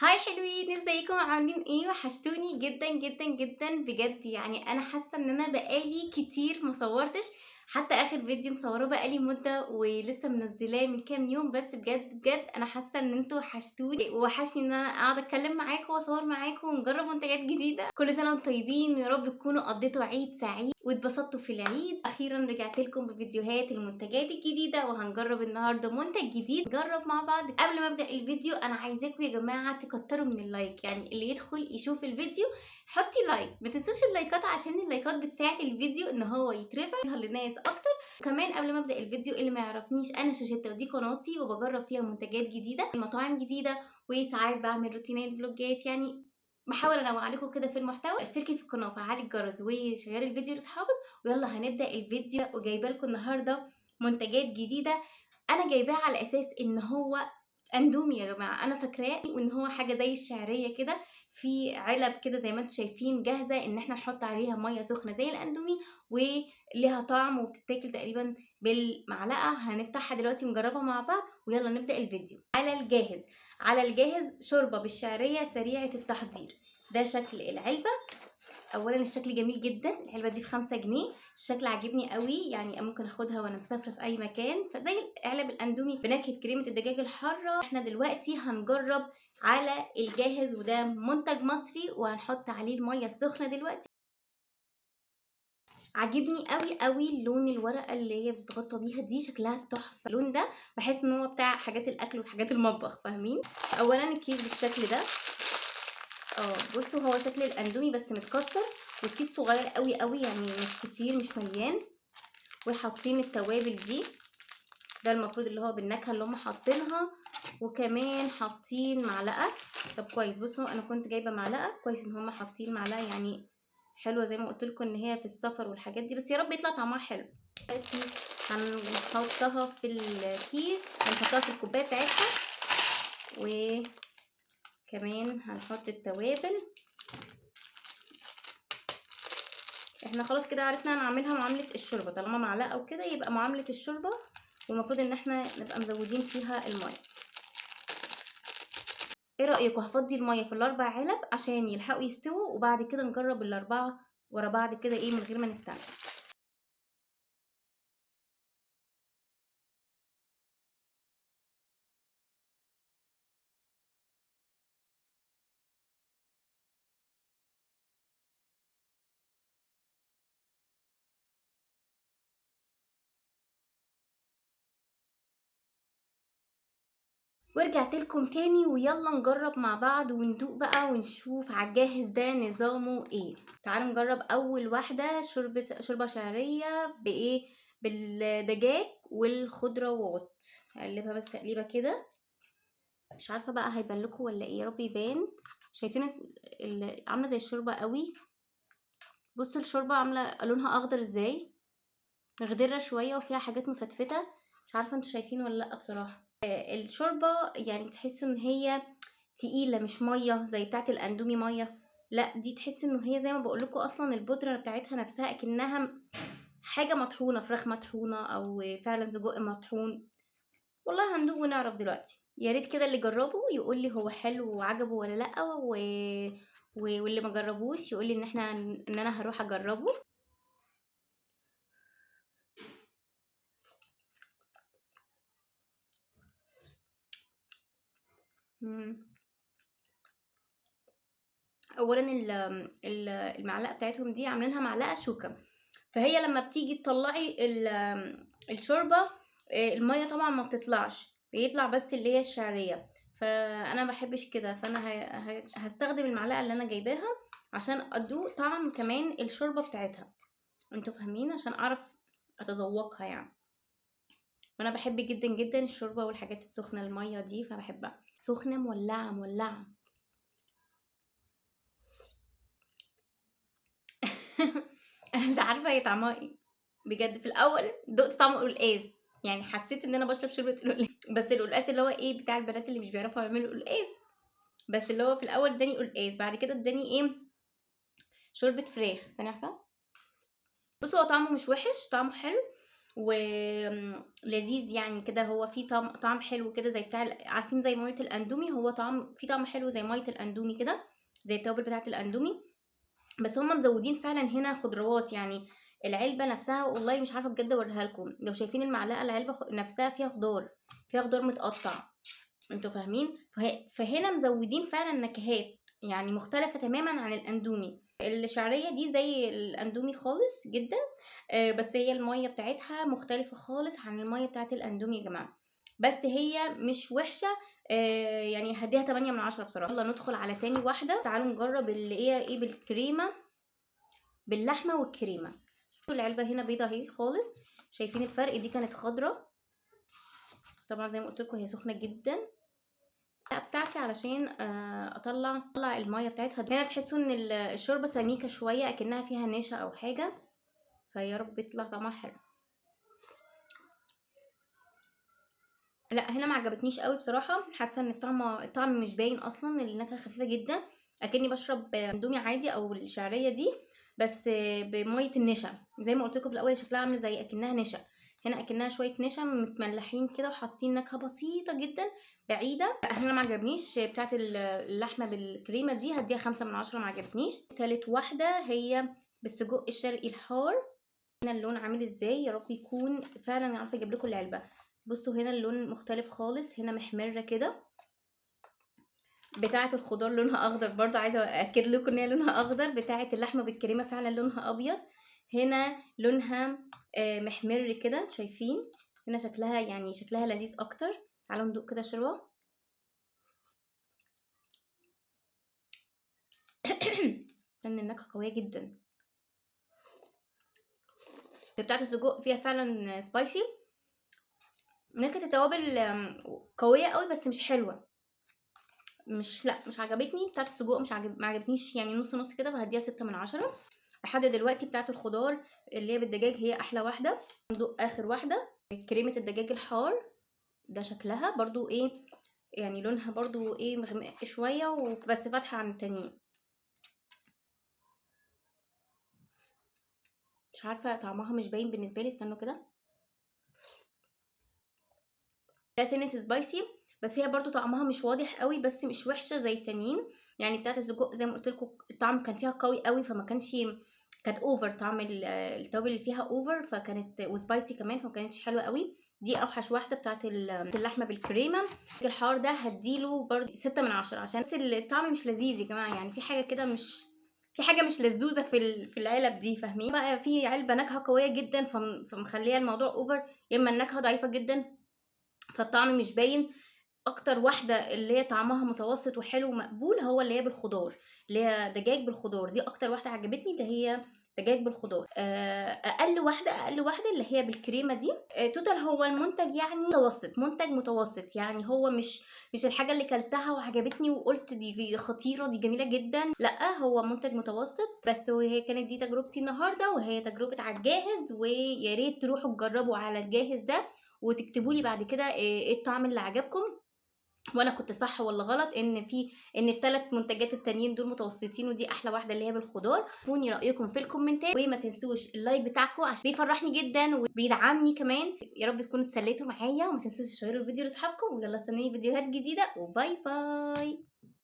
Hi حلوين، ازيكم عاملين ايه؟ وحشتوني جدا جدا جدا بجد. يعني انا حاسه ان انا بقالي كتير ما صورتش، حتى اخر فيديو مصوراه بقالي مده ولسه منزلاه من كام يوم، بس بجد بجد انا حاسه ان انتوا وحشتوني، وحشني ان انا اقعد اتكلم معاكم واصور معاكم ونجرب منتجات جديدة. كل سنة وانتم طيبين، ويا رب تكونوا قضيتوا عيد سعيد واتبسطتوا في العيد. اخيرا رجعت لكم بفيديوهات المنتجات الجديدة، وهنجرب النهارده منتج جديد نجرب مع بعض. قبل ما ابدا الفيديو انا عايزاكم يا جماعة تكتروا من ال like، يعني اللي يدخل يشوف الفيديو حطي like، ما تنسوش اللايكات عشان اللايكات بتساعد الفيديو ان هو يترفع للناس اكتر. كمان قبل ما ابدا الفيديو، اللي ما يعرفنيش انا شوشيتا ودي قناتي، وبجرب فيها منتجات جديدة، مطاعم جديدة، وساعات بعمل روتينات فلوجات، يعني بحاول انوع لكم كده في المحتوى. اشتركي في القناة وفعلي الجرس وشيري الفيديو لاصحابك، ويلا هنبدا الفيديو. وجايبه لكم النهارده منتجات جديدة انا جايباها على اساس ان هو اندومي يا جماعة، انا فاكراه وان هو حاجة زي الشعرية كده، في علب كده زي ما انتم شايفين جاهزة ان احنا نحط عليها مية سخنة زي الاندومي، وليها طعم وبتتاكل تقريبا بالمعلقه. هنفتحها دلوقتي ونجربها مع بعض، ويلا نبدا الفيديو. على الجاهز، على الجاهز شوربة بالشعريه سريعة التحضير. ده شكل العلبة. اولا الشكل جميل جدا، العلبة دي ب5 جنيه، الشكل عاجبني قوي، يعني ممكن اخدها وانا مسافرة في اي مكان، فزي علب الاندومي بنكهه كريمة الدجاج الحارة. احنا دلوقتي هنجرب على الجاهز، وده منتج مصري، وهنحط عليه المية السخنة دلوقتي. عاجبني قوي قوي لون الورقة اللي هي بتتغطى بيها دي، شكلها تحفة. اللون ده بحس ان هو بتاع حاجات الاكل وحاجات المطبخ، فاهمين؟ اولا الكيس بالشكل ده، بصوا هو شكل الاندومي بس متكسر، والكيس صغير قوي قوي، يعني مش كتير، مش مليان. وحاطين التوابل دي، ده المفروض اللي هو بالنكهه اللي هم حاطينها، وكمان حاطين معلقه. طب كويس، بصوا انا كنت جايبه معلقه، كويس ان هم حاطين معلقه، يعني حلوة زي ما قلت لكم ان هي في السفر والحاجات دي، بس يا رب يطلع طعمها حلو. دلوقتي هنحطها في الكيس، هنحطها في الكوباية بتاعتها، وكمان هنحط التوابل. احنا خلاص كده عرفنا هنعملها معاملة الشوربة، طالما معلقه وكده يبقى معاملة الشوربة، والمفروض ان احنا نبقى مزودين فيها المية. ايه رايكم؟ هفضي المية في الاربع علب عشان يلحقوا يستووا، وبعد كده نجرب الاربعة ورا بعض كده، ايه، من غير ما نستنى. ورجعت لكم تاني، ويلا نجرب مع بعض وندوق بقى ونشوف على الجاهز ده نظامه ايه. تعالوا نجرب اول واحدة، شوربة شعرية بايه؟ بالدجاج والخضروات. اقلبها بس تقليبه كده، مش عارفه بقى هيبان لكم ولا ايه، يا رب يبان. شايفين عامله زي الشوربة قوي. بصوا الشوربة عامله لونها اخضر ازاي، مخضره شوية وفيها حاجات مفتفته، مش عارفه انتوا شايفين ولا لا بصراحة. الشوربة يعني تحسوا ان هي تقيلة، مش مية زي بتاعه الاندومي مية، لا دي تحسوا ان هي زي ما بقول لكم اصلا البودره بتاعتها نفسها اكنها حاجة مطحونه، فراخ مطحونه او فعلا سجق مطحون. والله هندوق ونعرف دلوقتي. يا ريت كده اللي جربه يقول لي هو حلو وعجبه ولا لا، واللي ما جربوش يقول لي ان انا هروح اجربه. اولا المعلقة بتاعتهم دي عاملينها معلقه شوكه، فهي لما بتيجي تطلعي الشوربة، المية طبعا ما بتطلعش، بيطلع بس اللي هي الشعرية، فانا ما بحبش كده، فانا هستخدم المعلقة اللي انا جايباها عشان ادوق طعم كمان الشوربة بتاعتها، انتوا فاهمين، عشان اعرف اتذوقها يعني. وانا بحب جدا جدا الشوربة والحاجات السخنة المية دي، فبحبها سخنة مولعه مولعه. انا مش عارفه هي طعمها ايه بجد. في الاول دقت طعم القلقاس، يعني حسيت ان انا بشرب شوربة القلقاس، بس القلقاس اللي هو ايه بتاع البنات اللي مش بيعرفوا يعملوا قلقاس، بس اللي هو في الاول اداني قلقاس، بعد كده اداني ايه، شوربة فراخ. ثانية واحدة، بصوا هو طعمه مش وحش، طعمه حلو، ولذيذ يعني كده، هو فيه طعم حلو كده زي بتاع عارفين زي مية الاندومي، هو طعم فيه طعم حلو زي مية الاندومي كده، زي التوابل بتاعه الاندومي، بس هم مزودين فعلا هنا خضروات. يعني العلبة نفسها والله مش عارفه بجد اوريها لكم، لو شايفين المعلقة العلبة نفسها فيها خضار، فيها خضار متقطع، انتوا فاهمين؟ فهنا مزودين فعلا نكهات يعني مختلفة تماما عن الاندومي. الشعرية دي زي الاندومي خالص جدا، بس هي المية بتاعتها مختلفة خالص عن المية بتاعت الاندومي يا جماعة، بس هي مش وحشة، يعني هديها 8 من 10 بصراحة. يلا ندخل على تاني واحدة، تعالوا نجرب اللي هي ايه بالكريمه، باللحمه والكريمه. العلبة هنا بيضة اهي خالص، شايفين الفرق؟ دي كانت خضرة طبعا زي ما قلت لكم، هي سخنة جدا بتاعتي علشان اطلع المية بتاعتها. هنا تحسوا ان الشوربة سميكة شوية اكنها فيها نشا او حاجة، فيا رب يطلع طعمها حلو. لا هنا ما عجبتنيش قوي بصراحة، حاسه ان الطعم مش باين اصلا، النكهة خفيفة جدا اكني بشرب اندومي عادي او الشعرية دي بس بميه النشا. زي ما قلت لكم في الاول شكلها عامل زي اكنها نشا، هنا اكنها شوية نشا متملحين كده وحاطين نكهة بسيطة جدا بعيدة. هنا ما عجبنيش بتاعه اللحمة بالكريمه دي، هديها 5 من 10، ما عجبتنيش. تالت واحدة هي بالسجق الشرقي الحار. هنا اللون عامل ازاي، يا رب يكون فعلا عارفه اجيب لكم العلبة. بصوا هنا اللون مختلف خالص، هنا محمرة كده. بتاعه الخضار لونها اخضر برضو، عايزه ااكد لكم ان هي لونها اخضر. بتاعه اللحمة بالكريمه فعلا لونها ابيض، هنا لونها محمر كده، شايفين هنا شكلها يعني شكلها لذيذ اكتر. تعالوا ندوق كده شوربة. لان النكهة قوية جدا. بتاعه السجق فيها فعلا سبايسي، نكهة التوابل قوية قوي بس مش حلوة، مش لا مش عجبتني. بتاعه السجق مش ما عجبتنيش يعني، نص نص كده، فهديها 6 من 10. لحد دلوقتي بتاعه الخضار اللي هي بالدجاج هي احلى واحدة. ندوق اخر واحدة، كريمة الدجاج الحار. ده شكلها برضو ايه يعني، لونها برضو ايه مغمق شوية بس فاتحة عن التانيين. مش عارفه طعمها مش باين بالنسبة لي، استنوا كده. ده سنة سبايسي بس هي برضو طعمها مش واضح قوي، بس مش وحشة زي التانيين. يعني بتاعه السجق زي ما قلت لكم الطعم كان فيها قوي قوي، فما كانش، كانت over، طعم التوابل اللي فيها over، فكانت و spicy كمان، فما كانتش حلوة قوي. دي اوحش واحدة بتاعه اللحمة بالكريمه. الحار ده هديله برضو 6 من 10 عشان بس الطعم مش لذيذ يا جماعة، يعني في حاجة كده مش، في حاجة مش لذوذه في العلب دي، فاهمين بقى؟ في علبة نكهة قوية جدا فمخليه الموضوع over، يا اما النكهة ضعيفة جدا فالطعم مش باين. اكتر واحدة اللي هي طعمها متوسط وحلو ومقبول هو اللي هي بالخضار، اللي هي دجاج بالخضار، دي اكتر واحدة عجبتني، اللي هي دجاج بالخضار. اقل واحدة اللي هي بالكريمه دي. total هو المنتج يعني متوسط، منتج متوسط، يعني هو مش الحاجة اللي كلتها وعجبتني وقلت دي خطيرة دي جميلة جدا، لا هو منتج متوسط بس. وهي كانت دي تجربتي النهارده، وهي تجربه على الجاهز، ويا ريت تروحوا تجربوا على الجاهز ده وتكتبوا لي بعد كده ايه الطعم اللي عجبكم، وانا كنت صح ولا غلط، ان الثلاث منتجات التانيين دول متوسطين ودي احلى واحدة اللي هي بالخضار. قولي رايكم في الكومنتات، وما تنسوش ال like بتاعكم عشان بيفرحني جدا وبيدعمني كمان. يا رب تكونوا اتسليتوا معايا، وما تنسوش تشيروا الفيديو لاصحابكم، ويلا استنوني فيديوهات جديدة، و bye bye.